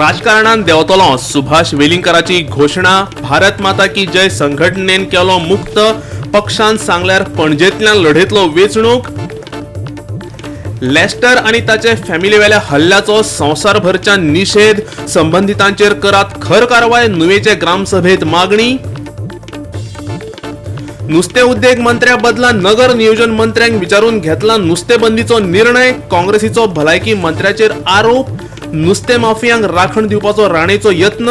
राजकारणान देंवतलो सुभाष वेलिंगकाराची घोशणा. भारत माता की जय संघटनेन केलो मुक्त. पक्षान सांगल्यार पणजेंतल्यान लढयतलो वेंचणूक. लेस्टर आनी ताचे फॅमिलीवेल्या हल्ल्याचो संवसारभरच्या निशेध. संबंधितांचेर करात खर कारवाय, नुवेचे ग्रामसभेत मागणी. नुस्तें उद्देग मंत्र्या बदला नगर नियोजन मंत्र्यांक विचारून घेतला नुस्तें बंदीचो निर्णय. काँग्रेसीचो भलायकी मंत्र्याचेर आरोप. नुस्तें माफियांक राखण दिवपाचो राणेचो यत्न.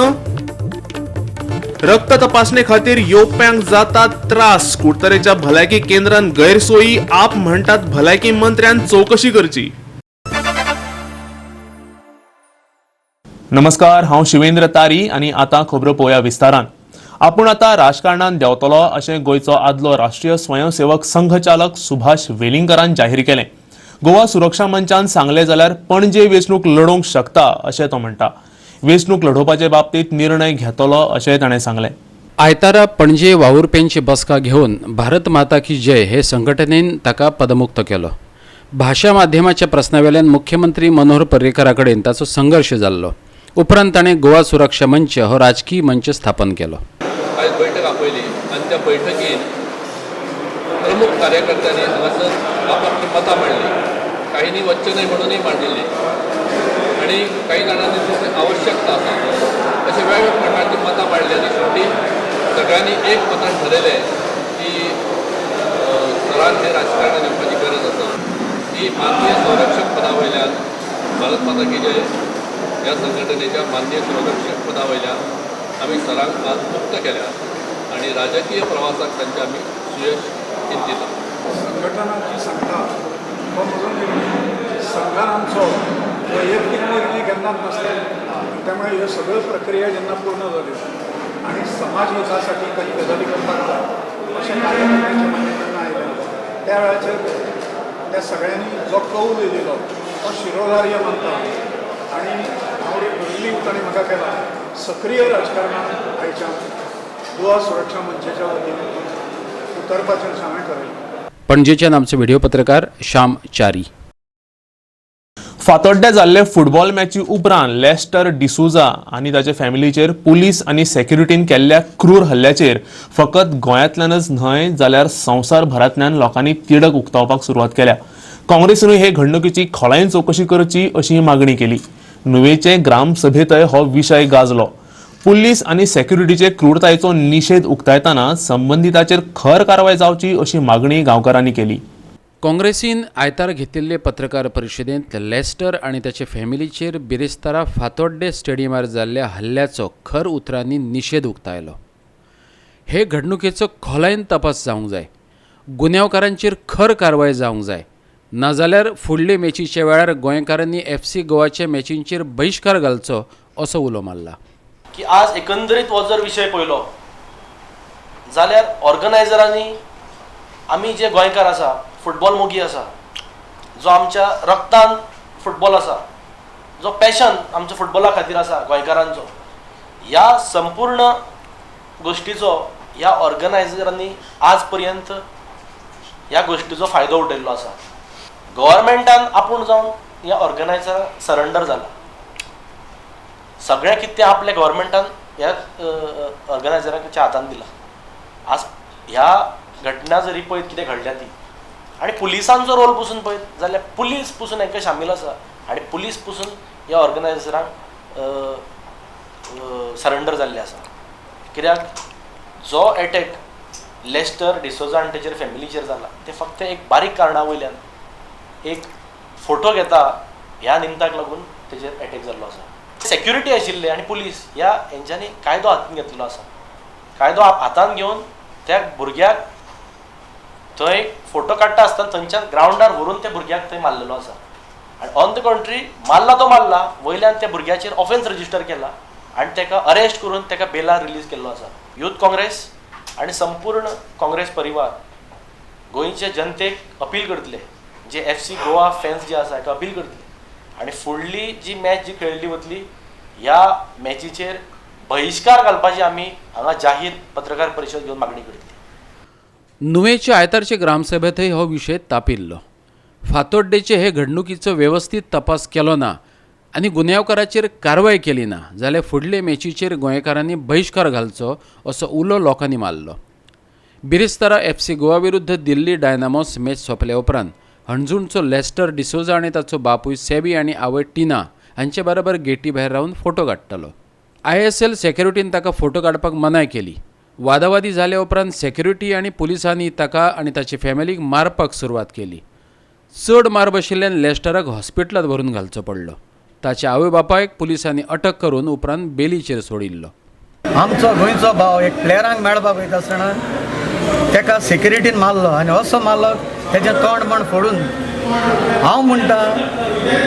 रक्त तपासणे खातीर येवप्यांक जातात त्रास. कुडतरेच्या भलायकी केंद्रान गैरसोयी. आप म्हणटात भलायकी मंत्र्यान चवकशी करची. नमस्कार, हांव शिवेंद्र तारी आनी आतां खबरो पळोवया विस्तारान. आपूण आतां राजकारणान देंवतलो अशें गोंयचो आदलो राष्ट्रीय स्वयंसेवक संघ चालक सुभाष वेलिंगकारान जाहीर केलें. गोवा सुरक्षा मंचान सांगलें जाल्यार पणजे वेंचणूक लडोवंक शकता अशें तो म्हणटा. वेंचणूक लढोवपाचे बाबतींत निर्णय घेतलो अशें ताणें सांगलें. आयतारा पणजे वावुरप्यांची बसका घेवन भारत माता की जय हे संघटनेन ताका पदमुक्त केलो. भाशा माध्यमाच्या प्रस्नावेल्यान मुख्यमंत्री मनोहर पर्रीकरा कडेन ताचो संघर्श जाल्लो. उपरांत ताणें गोवा सुरक्षा मंच हो राजकीय मंच स्थापन केलो. आयज बैठक आपयली आनी त्या बैठकीन प्रमुख कार्यकर्त्यांनी हांगासर आपापली मतां मांडली. काहींनी वच्चें न्हय म्हणूनय मांडिल्ली आनी काही जाणांनी तिची आवश्यकता आसा अशें वेगवेगळ्या प्रकारची मतां मांडली आनी शेवटी सगळ्यांनी एक मतान ठरयलें की सरान हें राजकारणान येवपाची गरज आसा. ती माननीय संरक्षक पदा वयल्यान, भारत माता की जय ह्या संघटनेच्या माननीय संरक्षक पदा वयल्यान आमी सरांक आज मुक्त केल्या आनी राजकीय प्रवासाक तांचे आमी सुयश चिंतिता. संघटना जी सांगता तो म्हजो निर्णय. संघान आमचो वैयक्तीक निर्णय केन्नाच नासता. त्यामुळे ह्यो सगळ्यो प्रक्रिया जेन्ना पूर्ण जाल्यो आनी समाज हितासाठी काही गजाली करपाक जाय अशें कार्यकर्त्यांच्या मनांत जेन्ना आयलें, त्या वेळाचेर त्या सगळ्यांनी जो कौल दिलो तो शिरोधार्य मानता आनी हांव रिलीव ताणें म्हाका केला. सक्रीय राजकारणात आयच्यान गोवा सुरक्षा मंचाच्या वतीन उतरपाचें अशें हांवें ठरयलें. पणजेच्यान आमचो व्हिडिओ पत्रकार श्याम च्यारी. फातोड्ड्या जाल्ले फुटबॉल मॅची उपरांत लेस्टर डिसोझा आनी ताचे फॅमिलीचेर पुलीस आनी सेक्युरिटीन केल्ल्या क्रूर हल्ल्याचेर फकत गोंयांतल्यानच न्हय जाल्यार संवसारभरांतल्यान लोकांनी तिडक उक्तावपाक सुरवात केल्या. काँग्रेसीनूय हे घडणुकीची खोलायेन चवकशी करची अशी मागणी केली. नुवेचे ग्रामसभेंतय हो विशय गाजलो. पुलीस आनी सेक्युरिटीचे क्रूरतायेचो निशेध उक्तायतना संबंदिताचेर खर कारवाय जावची अशी मागणी गांवकारांनी केली. काँग्रेसीन आयतार घेतिल्ले पत्रकार परिशदेंत लेस्टर आनी ताचे फॅमिलीचेर बिरेस्तारा फातोड्डे स्टेडियमार जाल्ल्या हल्ल्याचो खर उतरांनी निशेध उक्तायलो. हे घडणुकेचो खोलायेन तपास जावंक जाय, गुन्यांवकारांचेर खर कारवाय जावंक जाय, नाजाल्यार फुडले मॅचीच्या वेळार गोंयकारांनी एफसी गोवाच्या मॅचींचेर बहिश्कार घालचो असो उलो मारला. की आज एकंदरीत हो जर विशय पळयलो जाल्यार ऑर्गनायझरांनी आमी जे गोंयकार आसा, फुटबॉल मोगी आसा, जो आमच्या रक्तान फुटबॉल आसा, जो पॅशन आमच्या फुटबॉला खातीर आसा गोंयकारांचो, ह्या संपूर्ण गोश्टीचो ह्या ऑर्गनायझरांनी आज पर्यंत ह्या गोश्टीचो फायदो उठयल्लो आसा. गव्हर्मेंटान आपूण जावन ह्या ऑर्गनायझराक सरंडर जाला. सगळें कितें आपल्या गव्हर्मेंटान ह्या ऑर्गनायझराच्या हातान दिलां. आज ह्या घटना जरी पळयत कितें घडल्या ती आनी पुलिसांचो रोल पसून पळयत जाल्यार पुलीस पसून हांकां शामील आसा आनी पुलीस पसून ह्या ऑर्गनायझरांक सरंडर जाल्ले आसा. कित्याक जो एटॅक लेस्टर डिसोजा आनी तेजेर फॅमिलीचेर जाला ते फक्त एक बारीक कारणा वयल्यान एक फोटो घेता ह्या निमताक लागून तेजेर एटॅक जाल्लो आसा. सेक्युरिटी आशिल्ले आनी पुलीस ह्या हेंच्यांनी कायदो हातान घेतलेलो आसा. कायदो हातान घेवन त्या भुरग्याक थंय फोटो काडटा आसतना थंयच्यान ग्रावंडार व्हरून त्या भुरग्याक थंय मारलेलो आसा. आनी ऑन the country मारला तो मारला, वयल्यान त्या भुरग्याचेर ऑफेन्स रजिस्टर केला आनी ताका अरेस्ट करून ताका बेलार रिलीज केल्लो आसा. यूथ काँग्रेस आनी संपूर्ण काँग्रेस परिवार गोंयचे जनतेक अपील करतले, जे एफसी गोवा फॅन्स जे आसा ताका अपील करतले आनी फुडली जी मॅच जी खेळिल्ली वतली ह्या मॅचीचेर बहिश्कार घालपाची आमी हांगा जाहीर पत्रकार परिशद घेवन मागणी करतली. नुवेचे आयतारचे ग्रामसभेंतय हो विशय तापिल्लो. फातोड्डेचे हे घडणुकीचो वेवस्थीत तपास केलो ना आनी गुन्यांवकाराचेर कारवाय केली ना जाल्यार फुडले मॅचीचेर गोंयकारांनी बहिश्कार घालचो असो उलो लोकांनी मारलो. बिरेस्तारा एफ सी गोवा विरुद्ध दिल्ली डायनामोस मॅच सोंपल्या उपरांत हणजूणचो लेस्टर डिसोजा आनी ताचो बापूय सेबी आनी आवय टिना हांचे बरोबर गेटी भायर रावन फोटो काडटालो. ISL सेक्युरिटीन ताका फोटो काडपाक मनाय केली. वादावादी जाल्या उपरांत सेक्युरिटी आनी पुलिसांनी ताका आनी ताचे फॅमिलीक मारपाक सुरवात केली. चड मार बशिल्ल्यान लेस्टराक हॉस्पिटलांत व्हरून घालचो पडलो. ताच्या आवय बापायक पुलिसांनी अटक करून उपरांत बेलीचेर सोडिल्लो. आमचो गोंयचो भाव एक प्लेयरांक मेळपाक वयता आसतना तेका सेक्युरिटीन मारलो आनी असो मारलो तेजें तोंड म्हण फोडून. हांव म्हणटा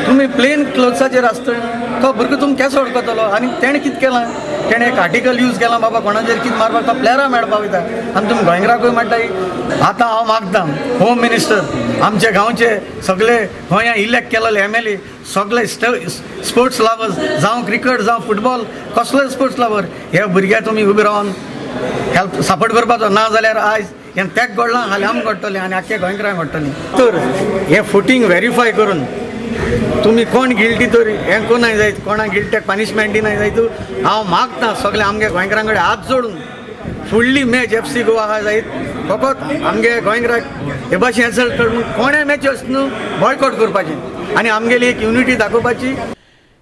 तुमी प्लेन क्लोथ्साचेर आसतना तो भुरगो तुमकां केसो वळखतलो? आनी तेणें कितें केलां? तेणें एक आर्टिकल यूज केलां बाबा कोणाचेर कितें मारपाक, तो प्लेयरां मेळपाक वयता आनी तुमी गोंयकाराकूय म्हणटाय. आतां हांव मागता होम मिनिस्टर, आमचे गांवचे सगळे गोंया इलेक्ट केलेले एमएलए, सगळे स्पोर्ट्स लवर्स, जावं क्रिकेट जावं फुटबॉल, कसलोय स्पोर्ट्स लवर, हे भुरग्याक तुमी उबे रावन हेल्प सपोर्ट करपाचो. ना जाल्यार आयज हें तेक घडलां, हाल्यां आमकां घडटलें आनी आख्खे गोंयकारांक घडटलें. तर हें फुटींग वेरीफाय करून तुमी कोण गिल्टी तर हें कोणाय जायत, कोणा गिल्ट्याक पनिशमेंट दिनाय जायत. हांव मागता सगळे आमगे गोंयकारां कडेन हात जोडून, फुडली मॅच एफसी गोवा आहा जायत, फकत आमगे गोंयकाराक हे भाशेन एसल्ट करून कोणें मॅच न्हू बॉयकॉट करपाचें आनी आमगेली एक युनिटी दाखोवपाची.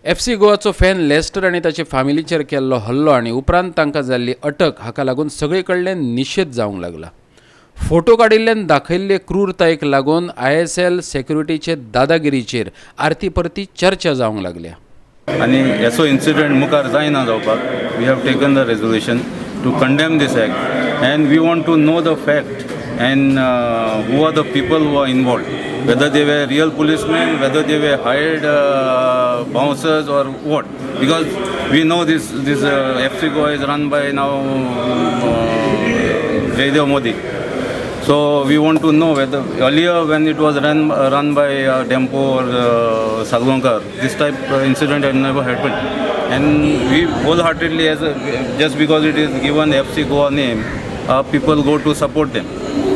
एफ सी गोवाचो फॅन लेस्टर आनी ताचे फामिलीचेर केल्लो हल्लो आनी उपरांत तांकां जाल्ली अटक हाका लागून सगळे कडल्यान निशेध जावंक लागला. फोटो काडिल्ल्यान दाखयल्ले क्रूरतायेक लागून ISL सेक्युरिटीचे दादागिरीचेर आरती परती चर्चा जावंक लागल्या. आनी असो इन्सिडंट मुखार जायना जावपाक we have taken the resolution to condemn this act, and we want to know the fact and who are the people who are involved, whether they were real policemen, whether they were hired bouncers or what. Because we know this FC Goa is run by now Jaydev Modi. So we want to know whether earlier when it was run by Dempo or Salgaonkar, this type incident had never happened. And we wholeheartedly, just because it is given FC Goa name, people go to support them.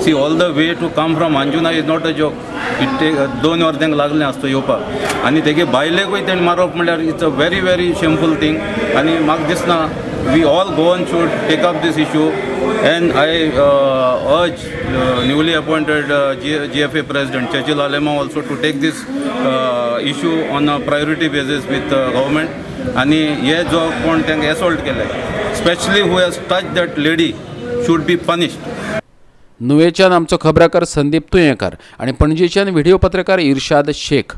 See, all the way to come from Anjuna is not a joke. It take 2 वर तांकां लागलें आसता येवपाक आनी तेगे बायलेकूय तेणें मारप म्हणल्यार it's a very very shameful thing. आनी म्हाका दिसना, we all Goan should take up this issue, and I urge newly appointed GFA President Churchill Alemao also to take this issue on a priority basis with government. आनी हे जो कोण तांकां assault केले, specially who has touch that lady, should be punished. नुवेच्यान आमचो खबराकार संदीप तुयेंकार आनी पणजेच्यान video पत्रकार इर्शाद शेख.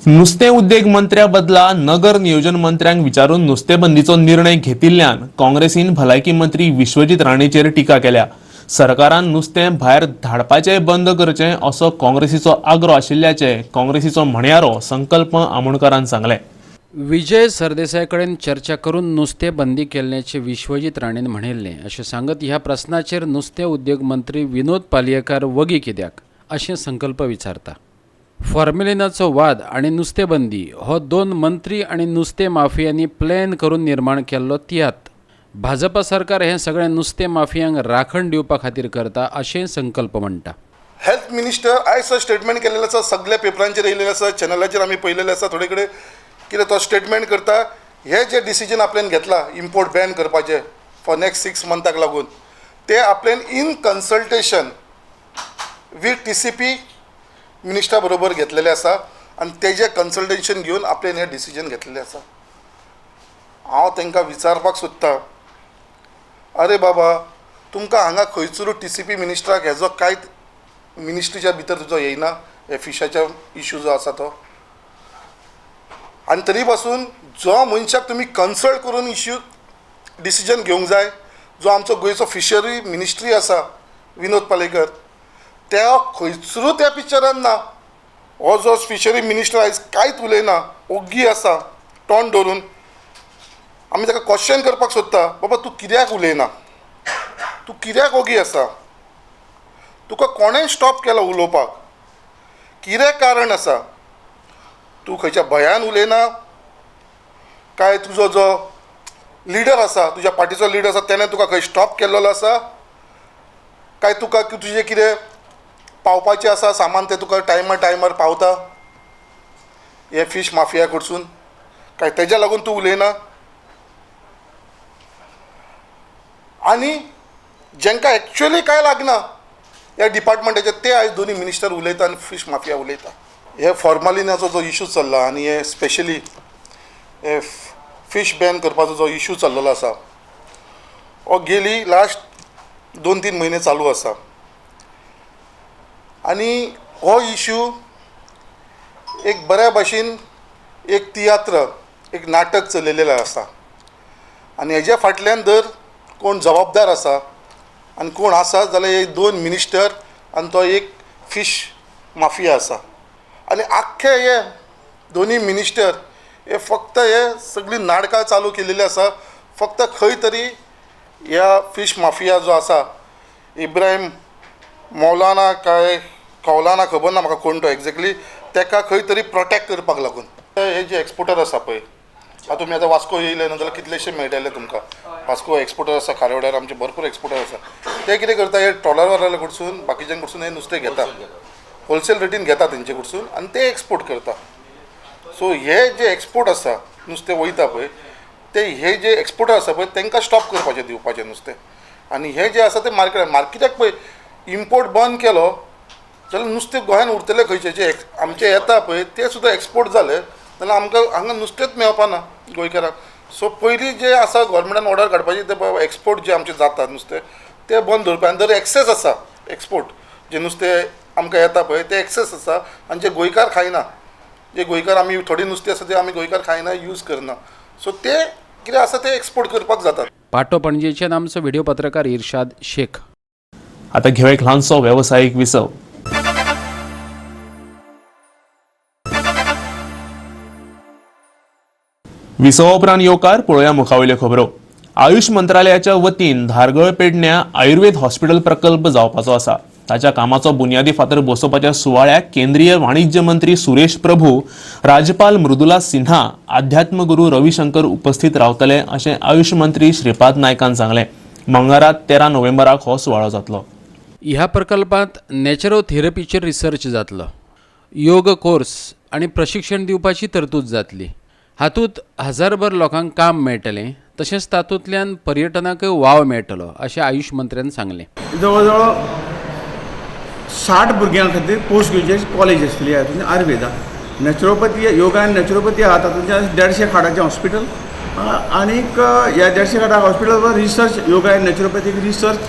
नुस्तें उद्देग मंत्र्या बदला नगर नियोजन मंत्र्यांक विचारून नुस्तें बंदीचो निर्णय घेतिल्ल्यान काँग्रेसीन भलायकी मंत्री विश्वजीत राणेचेर टिका केल्या. सरकारान नुस्तें भायर धाडपाचें बंद करचें असो काँग्रेसीचो आग्रो आशिल्ल्याचें काँग्रेसीचो म्हणयारो संकल्प आमोणकारान सांगलें. विजय सरदेसाय कडेन चर्चा करून नुस्तें बंदी केल्ल्याचें विश्वजीत राणेन म्हणिल्लें अशें सांगत ह्या प्रस्नाचेर नुस्तें उद्योग मंत्री विनोद पालयेकार वगी कित्याक अशें संकल्प विचारता. फॉर्मेलिनाचो वाद आनी नुस्तें बंदी हो दोन मंत्री आनी नुस्तें माफियांनी प्लॅन करून निर्माण केल्लो तियात्र. भाजपा सरकार हें सगळें नुस्तें माफियांक राखण दिवपा खातीर करता अशें संकल्प म्हणटा. हेल्थ मिनिस्टर आयज स्टेटमेंट केलेलें आसा, सगळ्या पेपरांचेर येयलेलें आसा, चॅनलाचेर आमी पळयलेलें आसा थोडे कडेन. कितें तो स्टेटमेंट करता, हे जे डिसिजन आपल्यान घेतला इम्पोर्ट बॅन करपाचें फॉर नेक्स्ट 6 मंथाक लागून, ते आपल्यान in consultation with TCP मिनिस्टरा बरोबर घेतलेले आसा आनी तेजें कन्सल्टेशन घेवन आपल्यान हें डिसिजन घेतलेलें आसा. हांव तांकां विचारपाक सोदतां, अरे बाबा, तुमकां हांगा खंयसरूच टीसीपी मिनिस्टराक हेजो कांयच मिनिस्ट्रीच्या भितर तुजो येयना हे फिशाच्या इशू जो आसा तो. आनी तरी पासून जो मनशाक तुमी कन्सल्ट करून इश्यू डिसिजन घेवंक जाय, जो आमचो गोंयचो फिशरी मिनिस्ट्री आसा विनोद पालेकर, त्या खंयसरूच त्या पिक्चरान ना. हो जो फिशरी मिनिस्टर आयज कांयच उलयना, ओग्गी आसा तोंड दवरून. आमी ताका क्वेश्चन करपाक सोदता, बाबा तूं कित्याक उलयना, तूं कित्याक ओगी आसा, तुका कोणें स्टॉप केला उलोवपाक, कितें कारण आसा, तूं खंयच्या भंयान उलयना काय तुजो जो लिडर आसा, तुज्या पार्टीचो लिडर आसा, तेणें तुका खंय स्टॉप केल्लो आसा काय, तुका तुजें कितें पावपाचें आसा सामान तें तुका टायमार टायमार पावता? हे फिश माफिया कडसून? काय तेज्या लागून तूं उलयना? आनी जेंकां एक्चुअली कांय लागना ह्या डिपार्टमेंटाचे ते आयज दोनी मिनिस्टर उलयता आनी फिश माफिया उलयता. हे फॉर्मालिनाचो जो इशू चल्ला आनी हे स्पेशली हे फिश बॅन करपाचो जो इशू चल्लेलो आसा हो गेली लास्ट 2-3 म्हयने चालू आसा. आनी हो इशू एक बऱ्या भाशेन एक तियात्र, एक नाटक चलयलेलें आसा. आनी हेज्या फाटल्यान जर कोण जबाबदार आसा आनी कोण आसा जाल्यार हे 2 मिनिस्टर आनी तो एक फिश माफिया आसा. आनी आख्खे हे दोनी मिनिस्टर हे फक्त हे सगळीं नाटकां चालू केलेली आसा. फक्त खंय तरी ह्या फिश माफिया जो आसा इब्राहीम मौलाना काय कौलाना खबर ना म्हाका कोण तो एक्झॅक्टली, तेका खंय तरी प्रोटेक्ट करपाक लागून. हे जे एक्सपोर्टर आसा पळय, आतां तुमी आतां वास्को येयले न्हू जाल्यार कितलेशे मेळटले तुमकां. वास्को एक्सपोर्टर आसा, खारवड्यार आमचे भरपूर एक्सपोर्टर आसा. ते कितें करता, हे ट्रॉलर कडसून बाकीच्या कडसून हे नुस्तें घेता, होलसेल रेटीन घेता तेंचे कडसून आनी ते एक्सपोर्ट करता. सो हे जे एक्सपोर्ट आसा नुस्तें वयता पळय ते हे जे एक्सपोर्टर आसा पळय तांकां स्टॉप करपाचें दिवपाचें नुस्तें. आनी हे जे आसा ते मार्केटाक पळय इम्पोर्ट बंद केलो जाल्यार नुस्तें गोंयान उरतलें खंयचें? जे आमचें येता पळय तें सुद्दां एक्सपोर्ट जालें जाल्यार आमकां हांगा नुस्तेंच मेळपा ना गोंयकारांक. सो पयलीं जे आसा गव्हर्मेंटान ऑर्डर काडपाची ते एक्सपोर्ट जे आमचें जाता नुस्तें तें बंद दवरपा. आनी जर एक्सेस आसा एक्सपोर्ट जे नुस्तें आमकां येता पळय तें एक्सेस आसा आनी जे गोंयकार खायना, जे गोंयकार आमी थोडी नुस्तें आसा तें आमी गोंयकार खायना, यूज करना, सो ते कितें आसा तें एक्सपोर्ट करपाक जाता. पाटो पणजेच्यान आमचो व्हिडिओ पत्रकार इर्शाद शेख. आतां घेवया एक ल्हानसो वेवसायीक विसव. विसवा उपरांत येवकार पळोवया मुखावयल्यो खबरो. आयुष मंत्रालयाच्या वतीन धारगळ पेडण्या आयुर्वेद हॉस्पिटल प्रकल्प जावपाचो आसा. ताच्या कामाचो बुनियादी फातर बसोवपाच्या सुवाळ्याक केंद्रीय वाणिज्य मंत्री सुरेश प्रभू, राज्यपाल मृदुला सिन्हा, आध्यात्मगुरू रविशंकर उपस्थित रावतले अशें आयुष मंत्री श्रीपाद नायकान सांगलें. मंगळारा 13 नोव्हेंबराक हो सुवाळो जातलो. ह्या प्रकल्पांत नॅचरोथेरपीचेर रिसर्च जातलो, योग कोर्स आनी प्रशिक्षण दिवपाची तरतूद जातली. हातूंत हजारभर लोकांक काम मेळटलें, तशेंच तातूंतल्यान पर्यटनाकय वाव मेळटलो अशें आयुष मंत्र्यान सांगलें. जवळ जवळ 60 भुरग्यां खातीर पोस्ट ग्रेज्युएट कॉलेज आसली हातूंत आयुर्वेदा, नॅचरोपॅथी, योगा आनी नॅचरोपॅथी आहा. तातूंतल्यान 150 खाटाचें हॉस्पिटल आनीक ह्या 150 खाटा हॉस्पिटल रिसर्च, योगा आनी नॅचरोपॅथीक रिसर्च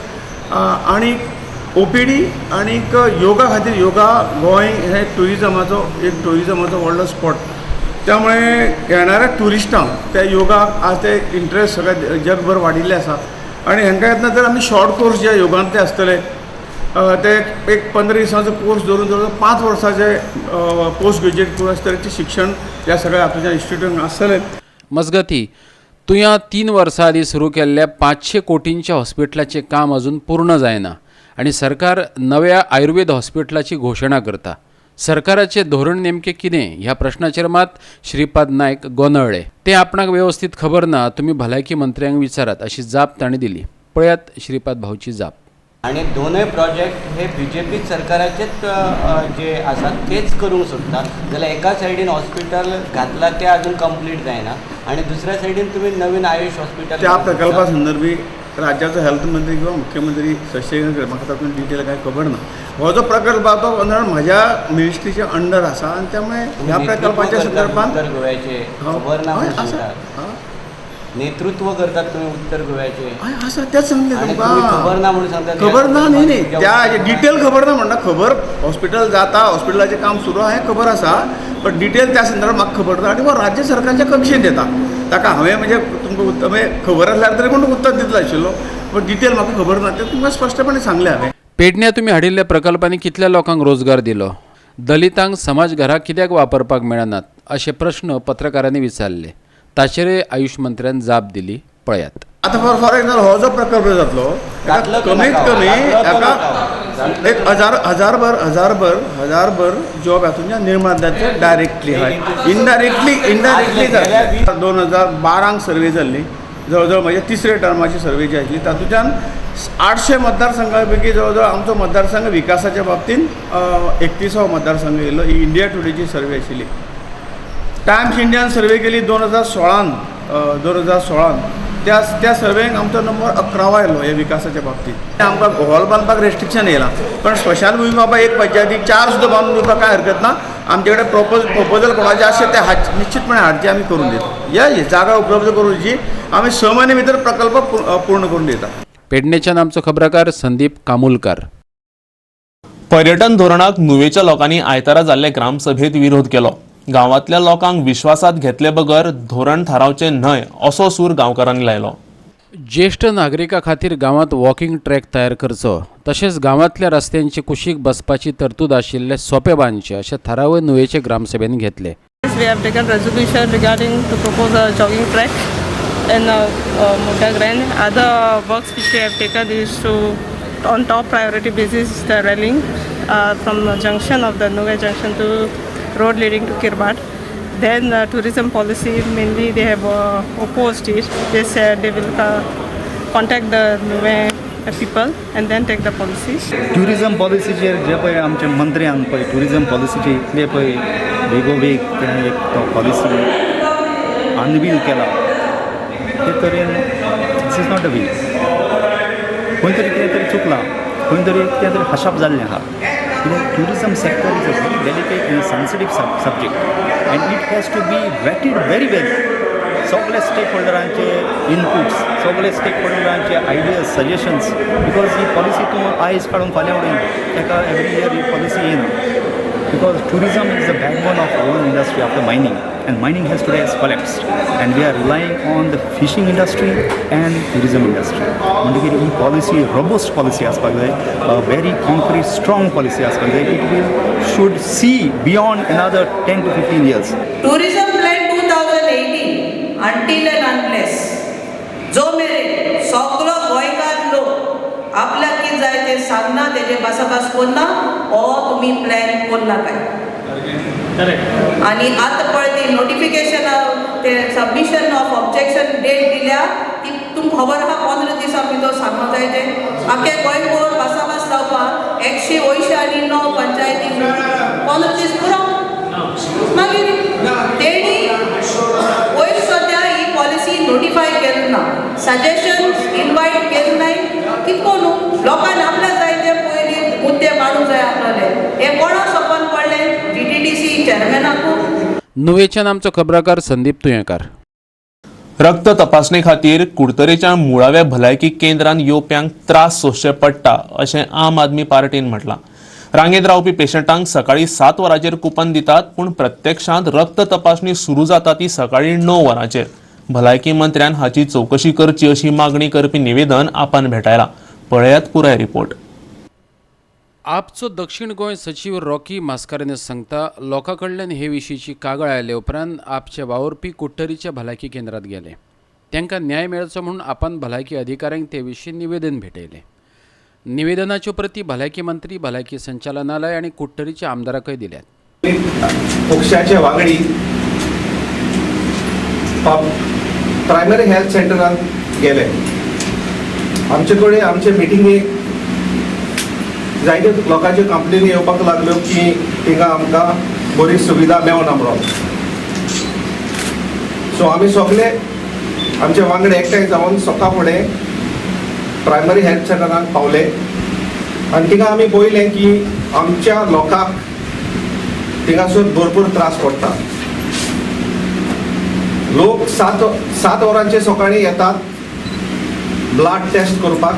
आनीक ओपीडी आनीक योगा खातीर. योगा गोंय हें ट्युरिजमाचो एक ट्युरिजमाचो व्हडलो स्पॉट, त्यामुळे येणाऱ्या ट्युरिस्टांक त्या योगाक आज ते इंट्रस्ट सगळ्या जगभर वाडिल्ले आसा. आनी हांकां येतना तर आमी शॉर्ट कोर्स जे योगांतले आसतले ते एक 15 दिसांचो कोर्स धरून जवळ 5 वर्सांचे पोस्ट ग्रेज्युएट कोर्स तरेचें शिक्षण ह्या सगळ्या हातूंतल्या इन्स्टिट्यूटान आसतलें. मजगती तुया 3 वर्सां आदीं सुरू केल्ल्या 500 कोटींच्या हॉस्पिटलाचें काम अजून पूर्ण जायना आनी सरकार नव्या आयुर्वेद हॉस्पिटलाची घोशणा करता. सरकाराचें धोरण नेमकें कितें ह्या प्रश्नाचेर मात श्रीपाद नायक गोंदळ्ळे. तें आपणाक वेवस्थीत खबर ना, तुमी भलायकी मंत्र्यांक विचारात अशी जाप तांणी दिली. पळयात श्रीपाद भाऊची जाप. आनी दोनूय प्रोजेक्ट हे बीजेपी सरकाराचेच जे आसात तेच करूंक सोदता, जाल्यार एका सायडीन हॉस्पिटल घातलां तें अजून कंप्लीट जायना आनी दुसऱ्या सायडीन तुमी नवीन आयुष हॉस्पिटल. त्या प्रकल्पा संदर्भी राज्याचो हेल्थ मंत्री किंवा मुख्यमंत्री शशिकांत, म्हाका तातूंत डिटेल कांय खबर ना. हो जो प्रकल्प आसा तो म्हज्या मिनिस्ट्रीच्या अंडर आसा आनी त्यामुळे ह्या प्रकल्पाच्या संदर्भात उत्तर गोव्याचे खबर ना नेतृत्व करतात तुम्ही उत्तर गोव्याचे आसा तेच सांगलें तुमकां. खबर ना म्हणून सांगता, खबर ना न्ही न्ही त्या डिटेल खबर ना म्हणटा. खबर हॉस्पिटल जाता, हॉस्पिटलाचें काम सुरू आहा हें खबर आसा, बट डिटेल त्या संदर्भात म्हाका खबर ना आनी हो राज्य सरकारच्या कक्षेंत येता. ताका हांवें म्हणजे तुमकां उत्तर खबर आसल्यार तरी पूण उत्तर दितलो आशिल्लो, बट डिटेल म्हाका खबर ना तें तुमकां स्पश्टपणे सांगलें हांवें. पेडण्या तुमी हाडिल्ल्या प्रकल्पांनी कितल्या लोकांक रोजगार दिलो, दलितांक समाजघरां कित्याक वापरपाक मेळनात अशे प्रश्न पत्रकारांनी विचारले. ताचेरय आयुष मंत्र्यान जाप दिली. पळयात. आतां फॉर एक्झाम्पल हो जो प्रकल्प जातलो कमीत कमी एका एक हजारभर जॉब हातूंतल्यान निर्माण जातले डायरेक्टली. हय, इनडायरेक्टली जातले. 2012 सर्वे जाल्ली, जवळ जवळ म्हज्या तिसऱ्या टर्माची सर्वे जी आशिल्ली तातूंतल्यान 800 मतदारसंघा पैकी जवळ जवळ आमचो मतदारसंघ विकासाच्या बाबतींत 31वो मतदारसंघ येयलो. ही इंडिया टुडेची सर्वे आशिल्ली. टायम्स इंडियान सर्वे केली 2016न, 2016न त्या त्या सर्वेक आमचो नंबर 11वो आयलो हे विकासाच्या बाबतीत. आमकां हॉल बांदपाक रेस्ट्रिक्शन येयलां, पण स्मशानभूमी बाबा एक पंचायतीक 4 सुद्दां बांदून दिवपाक कांय हरकत ना. आमचे कडेन प्रपोजल कोणाचें आसत ते निश्चितपणे हाडचे, आमी करून दिता. या जागा उपलब्ध करून दिवची, आमी 6 म्हयने भितर प्रकल्प पूर्ण करून दिता. पेडणेच्यान आमचो खबराकार संदीप कामुलकार. पर्यटन धोरणाक नुवेच्या लोकांनी आयतारा जाल्ले ग्रामसभेत विरोध केलो. गांवांतल्या लोकांक विश्वासात घेतले बगर धोरण थारावचें न्हय असो सूर गांवकारांनी लायलो. ज्येश्ठ नागरिकां खातीर गांवांत वॉकिंग ट्रॅक तयार करचो, तशेंच गांवांतल्या रस्त्यांचे कुशीक बसपाची तरतूद आशिल्ले सोपे बांदचे अशे थाराव नुवेचे ग्रामसभेन घेतले. We have taken resolution regarding to propose a jogging track in Mota Grand. Other works which we have taken is to on top priority basis the railing from the junction of the Nuvem junction to road leading to Kirbhat. Then tourism policy, mainly they have opposed it. They said they will contact the Nuvem people and then take the policy. Tourism पॉलिसीचेर जे पळय आमचे मंत्र्यान पळय tourism पॉलिसीचे इतले पळय बेगोबेग तेणें एक तो पॉलिसी अनवील केला ते तरेन this is not a way. खंय तरी कितें तरी चुकलां, खंय तरी कितें तरी हशाप जाल्लें आहा. कित्याक tourism sector is a very delicate and sensitive subject and it has to be vetted very well. सगळे स्टेक होल्डरांचे इनपुट्स, सगळे स्टेक होल्डरांचे ideas, suggestions, because he policy तूं आयज काडून फाल्यां उडयना, ताका एवरी इयर ही पॉलिसी येना. Because tourism is the backbone of our industry after mining, and mining has today has collapsed and we are relying on the fishing industry and tourism industry. म्हणटकीर ही policy robust policy आसपाक जाय, very concrete strong policy आसपाक जाय. It will should see beyond another 10 to 15 years. Tourism plan 2018 until and unless जो मेरेन सगलो गोंयकार लोक आपल्याक कितें जाय तें सांगना, तेजे भासाभास करना, हो तुमी प्लॅन करनाकाय. आनी आतां पळय ती नोटिफिकेशन ते सबमिशन ऑफ ऑब्जेक्शन डेट दिल्या ती तुमकां खबर आहा, 15 दिसां भितर सांगूंक जाय तें. आख्खे गोंयभर भासाभास जावपाक 189 पंचायती 15 दीस पुरो. मागीर तेणी वयर सद्या ही पॉलिसी नोटिफाय केली ना, सजेशन्स इनवायट केले नाय, कितको न्हू लोकांक आपल्या जाय ते पयलीं मुद्दे मांडूंक जाय आपणाले. हें कोणा सपन पडलें GTDC चेअरमॅनाकू. नुवेच्यान आमचो खबराकार संदीप तुयेंकार. रक्त तपासणे खातीर कुडतरेच्या मुळाव्या भलायकी केंद्रान येवप्यांक त्रास सोंसचे पडटा अशें आम आदमी पार्टीन म्हटलां. रांगेत रावपी पेशंटांक सकाळी 7 वरांचेर कुपन दितात, पूण प्रत्यक्षांत रक्त तपासणी सुरू जाता ती सकाळी 9 वरांचेर. भलायकी मंत्र्यान हाची चवकशी करची अशी मागणी करपी निवेदन आपण भेटायला. पळयात पुराय रिपोर्ट. आपचो दक्षिण गोंय सचीव रॉकी मास्कारेन्हस सांगता, लोकां कडल्यान हे विशींची कागाळ आयले उपरांत आपचे वावुरपी कुडटरीच्या भलायकी केंद्रात गेले. तांकां न्याय मेळचो म्हणून आपण भलायकी अधिकाऱ्यांक ते विशीं निवेदन भेटयलें. निवेदनाच्यो प्रती भलायकी मंत्री, भलायकी संचालनालय आनी कुडटरीच्या आमदाराकय दिल्यात. पक्षाचे वांगडी प्रायमरी हेल्थ सेंटरान गेले. आमचे कडेन आमचे मिटिंगेक जायते लोकांच्यो कंप्लेनी येवपाक लागल्यो की थिंगा आमकां बरी सुविधा मेळना म्हणून. सो आमी सगळे आमचे वांगडे एकठांय जावन सकाळ फुडें प्रायमरी हेल्थ सेंटरान पावले आनी थिंगा आमी पळयलें की आमच्या लोकांक थिंगासर भरपूर त्रास पडटा. लोक 7 वरांचे सकाळीं येतात ब्लड टेस्ट करपाक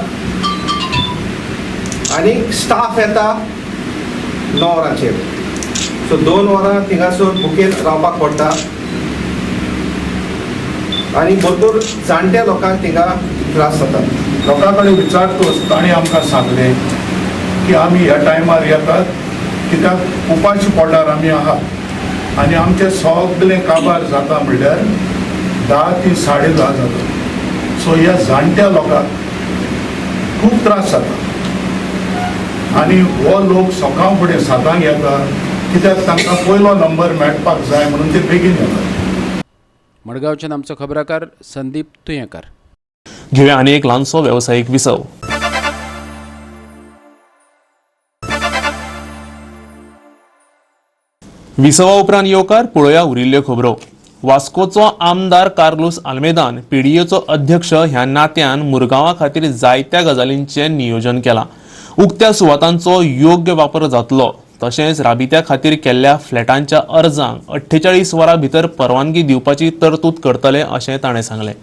आनी स्टाफ येता 9 वरांचेर. सो 2 वरां थिंगासर बुकेन रावपाक पडटा आनी भरपूर जाणट्या लोकांक थिंगा त्रास जाता. लोकां कडेन विचारतूच तांणी आमकां सांगलें की आमी ह्या टायमार येतात कित्याक उपाशी पोटार आमी आहात आनी आमचें सगळें काबार जाता म्हणल्यार 10 ते 10:30 जाता. सो ह्या जाणट्या लोकांक खूब त्रास जाता आनी हो लोक सकाळ फुडें 7 येता कित्याक तांकां पयलो नंबर मेळपाक जाय म्हणून ते बेगीन येतात. मडगांवच्यान आमचो खबराकार संदीप तुयेंकार. घेवया आनी एक ल्हानसो वेवसायीक विसव. विसवा उपरांत येवकार. पळोवया उरिल्ल्यो खबरो. वास्कोचो आमदार कार्लूस आल्मेदान पीडीएचो अध्यक्ष ह्या नात्यान मुरगांवा खातीर जायत्या गजालींचें नियोजन केलां. उक्त्या सुवातांचो योग्य वापर जातलो, तशेंच राबित्या खातीर केल्ल्या फ्लॅटांच्या अर्जांक 48 वरां भितर परवानगी दिवपाची तरतूद करतले अशें ताणें सांगलें.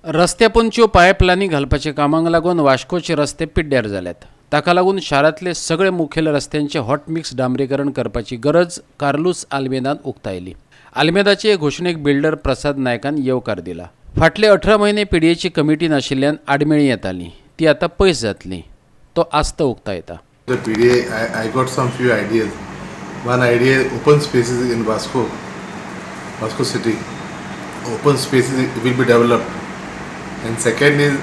रस्त्यापोंदच्यो पायपलायनी घालपाच्या कामांक लागून वास्कोचे रस्ते पिड्ड्यार जाल्यात. ताका लागून शारांतले सगळे मुखेल रस्त्यांचे हॉटमिक्स डांबरीकरण करपाची गरज कार्लूस आल्मेदान उक्तायली. आल्मेदाचे घोशणेक बिल्डर प्रसाद नायकान येवकार दिला. फाटले 18 म्हयने पीडीएची कमिटी नाशिल्ल्यान आडमेळीं येतालीं, ती आतां पयस जातली, तो आस्त उक्तायता. The PDA, I got some few ideas. One idea, open spaces in Vasco, Vasco city. Open spaces will be developed. And second is,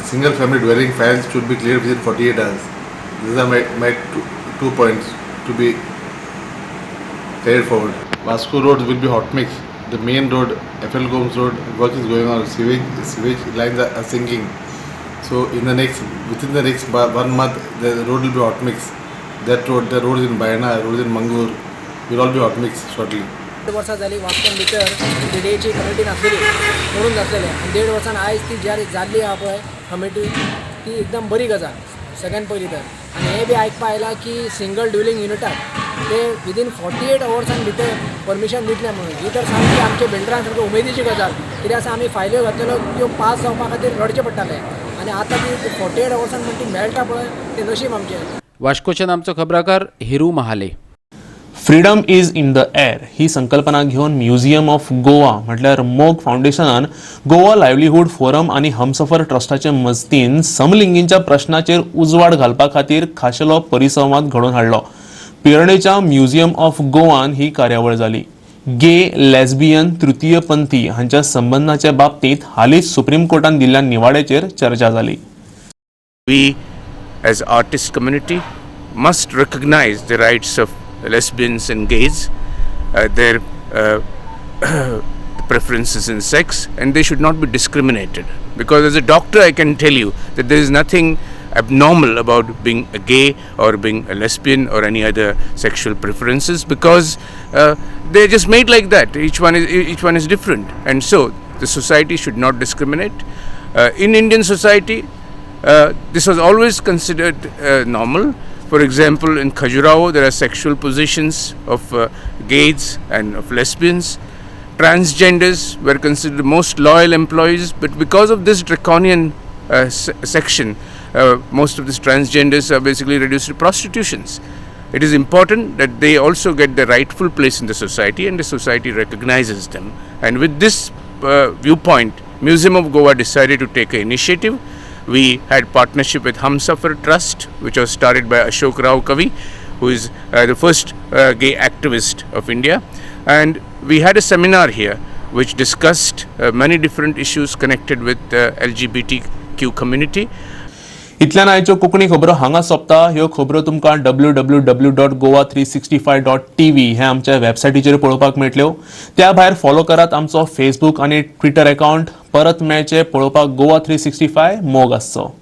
single family dwelling files should be cleared within 48 hours. These are my two points to be carried forward. Vasco roads will be hot mix. The main road, FL Gomes Road, work is going on. Sewage lines are sinking. So in the next, within the next 1 month, the road will be hot mix. That road, the roads in Bayana, roads in Mangur, will all be hot mix shortly. वर्सां जाली वास्कोन भितर पीडीएची committee नासलेली, मोडून नासलेले आनी 1.5 वर्सान आयज ती ज्या जाल्ली आहा पळय कमिटी, ती एकदम बरी गजाल सगळ्यान पयलीं तर. आनी हें बी आयकपा आयलां की सिंगल ड्युलिंग युनिटाक ते विदीन 48 अवर्सान भितर परमिशन दितले म्हणून. ही तर सामकी आमच्या बिल्डरांक सामकी उमेदीची गजाल. कित्याक आसा आमी फायल्यो घातलेल्यो त्यो पास जावपा खातीर रडचें पडटालें आनी आतां ती 48 अवर्सान म्हण ती मेळटा पळय, तें नशीब आमचें. वास्कोच्यान आमचो खबराकार Hiru Mahale. Freedom is in the air ही संकल्पना घेवन म्युझियम ऑफ गोवा म्हटल्यार मोग फावंडेशनान गोवा लायव्लीहूड फोरम आनी हमसफर ट्रस्टाचे मजतीन समलिंगींच्या प्रश्नाचेर उजवाड घालपा खातीर खाशेलो परिसंवाद घडोवन हाडलो. पिरणेच्या म्युझियम ऑफ गोवान ही कार्यावळ जाली. गे, लेस्बियन, तृतीयपंथी हांच्या संबंदाच्या बाबतींत हालींच सुप्रीम कोर्टान दिल्ल्या निवाड्याचेर चर्चा जाली. We as artist community must recognize the rights of lesbians and gays, their preferences in sex, and they should not be discriminated. Because as a doctor I can tell you that there is nothing abnormal about being a gay or being a lesbian or any other sexual preferences, because they're just made like that. Each one is different, and so the society should not discriminate. In Indian society, this was always considered normal. For example, in Khajuraho, there are sexual positions of gays and of lesbians. Transgenders were considered the most loyal employees, but because of this draconian section, most of these transgenders are basically reduced to prostitutions. It is important that they also get the rightful place in the society, and the society recognizes them. And with this viewpoint, Museum of Goa decided to take an initiative. We had partnership with Humsafar Trust, which was started by Ashok Rao Kavi, who is the first gay activist of India. And we had a seminar here which discussed many different issues connected with the LGBTQ community. इतल्यान आयच्यो कोंकणी खबरो हांगा सोंपता. ह्यो खबरो तुमकां www.goa365.tv हे आमच्या वेबसायटीचेर पळोवपाक मेळटल्यो. त्या भायर फॉलो करात आमचो फेसबूक आनी ट्विटर अकाउंट. परत मेळचे पळोवपाक गोवा 365. मोग आसचो.